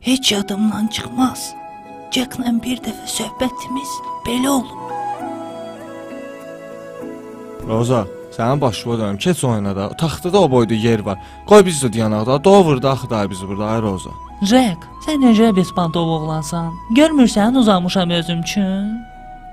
Heç yadımdan çıxmaz. Jack'la bir dəfə söhbətimiz belə olub. Roza, sənin başına dönüm. Keç oyuna da. Taxtada o boyda yer var. Qoy biz də dayanaq da. Dovurda axı da bizi burada, ay Roza. Jack, sən necə bespantov oğlansan? Görmürsən uzanmışam özüm üçün?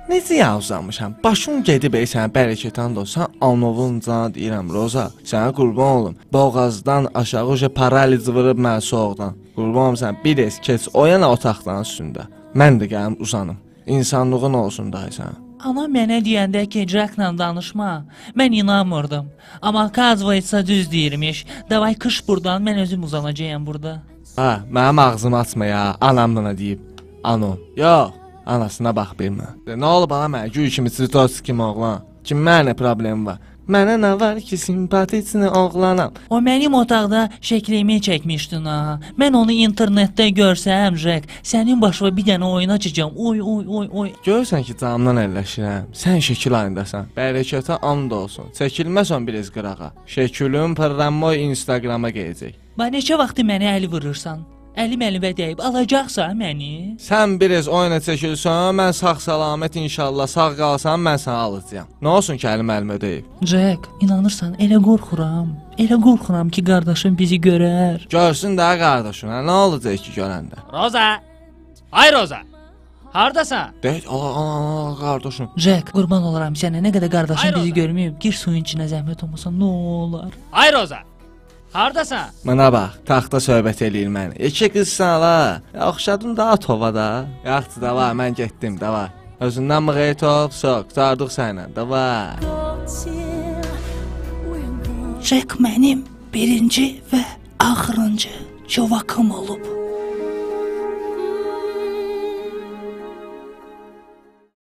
Necə ya uzanmışam? Başım gedib ey sənə bərəkətan da olsan, anovun canı deyirəm Roza. Sənə qurban olum. Boğazdan aşağı uje paraliz vurub mənə soğuqdan. Qurban olum sən bir es keç o yana otaqdan üstündə. Mən də gəlim uzanım. İnsanlığın olsun dayı sənə. Ana mənə deyəndə ki, Jack'la danışma, mən inanmırdım. Amma оказывается düz deyirmiş. Davay qış burdan, mən özüm uzanacağam burada. Ha, mənim ağzımı açma ya, anam bana deyib. Anom. Yox, anasına bax bilmə. Nə olub ana mənə, gül kimi tsitots kimi oğlan. Kim mənə problemi var? Mənə nə var ki, simpatичni oğlanam. O mənim otaqda şəklimi çəkmişdin ha. Mən onu internetdə görsəm, Jack, sənin başına bir dənə oyun açacağam. Oy, oy, oy, oy. Görürsən ki, canımdan əlləşirəm. Sən şəkil ayındasan. Bərəkətə and olsun. Çəkilməsən bir ez qırağa. Şəkilüm pırranmoy Instagrama gələcək. Bax, neçə vaxtı mənə əl vurursan? Əlim əlimə dəyib, alacaqsan məni? Sən bir ez oyuna çəkilsən, mən sağ-səlamət inşallah sağ qalsan, mən sənə alacağam. Nə olsun ki, əlim əlimə dəyib? Jack, inanırsan, elə qorxuram. Elə qorxuram ki, qardaşım bizi görər. Görsün də qardaşın, hə, nə olacaq ki, görəndə? Roza! Ay Roza! Hardasan? Deyək, ala, qardaşım. Jack, qurban olaram sənə, nə qədər qardaşım Ay bizi Roza. görməyib, gir suyun içinə zəhmət olmasa, nə olar? Ay Roza! Hardasan? Mənə bax, taxta söhbət eləyir məni. İki qızsan la. Oxşadım da tova da. Yaxşı da var, mən getdim, da var. Özündən mığayt ol, sok, qurtardıq sənlə, da var. Jack mənim birinci və axırıncı çovakım olub.